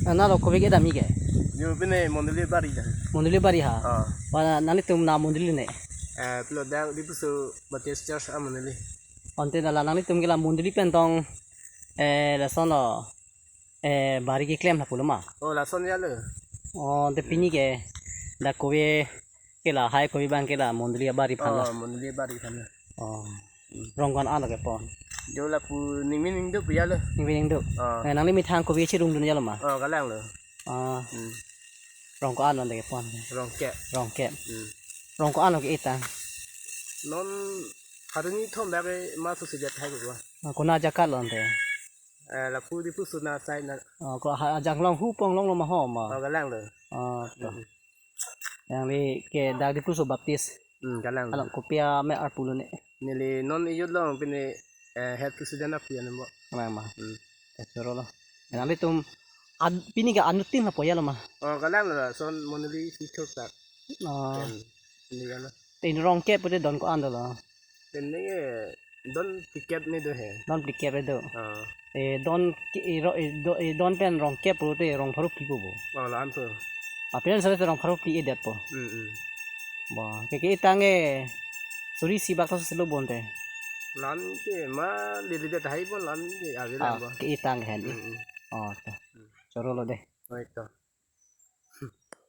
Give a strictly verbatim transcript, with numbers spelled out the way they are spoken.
Nanglo kove ke-et ami ke? Yo pine Mondoli Bari dan. Mondoli Bari ha? Ah. Ba nanglitum na mondoli ne? Eh, pilo dak Diphuso Baptist Church amondoli. Ante la nanglitum ke la mondoli pen tong, eh, lasonlo, eh, bari keklem lapulo ma? Oh, lason ya lo. Oh, ante pini ke dak kove ke lahai kove abang ke la mondoli abari aphan la? Oh, mondoli abari aphan la. Oh. Rong ko-an lo kepon? Jo lapu ningve ningduk ya lo. Ningve ningduk. Ah. Eh, nangli methang kove chirungdun ya lo ma? Oh, kalanglo. Ah. Hmm. Rong ko-an lo ante kepon? Rong kep. Rong kep. Hmm. Rong ko-an lo ke-etang? Non hari ni thom bak ke ma susidet hai ko. Ah, konat ajakat lo ante? Eh, lapu Diphuso na sai na. Oh, ko ha, ajanglong hu ponglong lo ma ho ma? Oh, kalanglo. Oh, to. Hmm. Nangli ke dak Diphuso Baptist. Hmm, kalang. Along kopi amei arpu lo ne? Neli non iyut long pine, eh, head president api anu mo. Kalang ma? Hmm. Eh, choro lo. Nanglitum ad-, pini ke anuttin lapu ya lo ma? Oh, kalanglo, son mondoli si church tak. Oh. Pen, pini ya lo. Te rong kep pute don ko-an dolo? Pine, eh, don phlikep ne do he. Don phlikep do. Ah. Eh, don ke-, eh, ro-, eh, do, eh, don pen rong kep pute rong pharo phli po bo? Oh, la-an po. Apin sabe rong pharo phli-edet po. Hmm, hmm. Bo, ke, ke-etang ke suri isi bak ta selo bo ante? La-an ke ma lili det hai bo, la-an ke ave Ah, lang bo. Ke-etang ke han. Hmm, hmm. Oh, to. Hmm. Choro lo de. Oh, ito.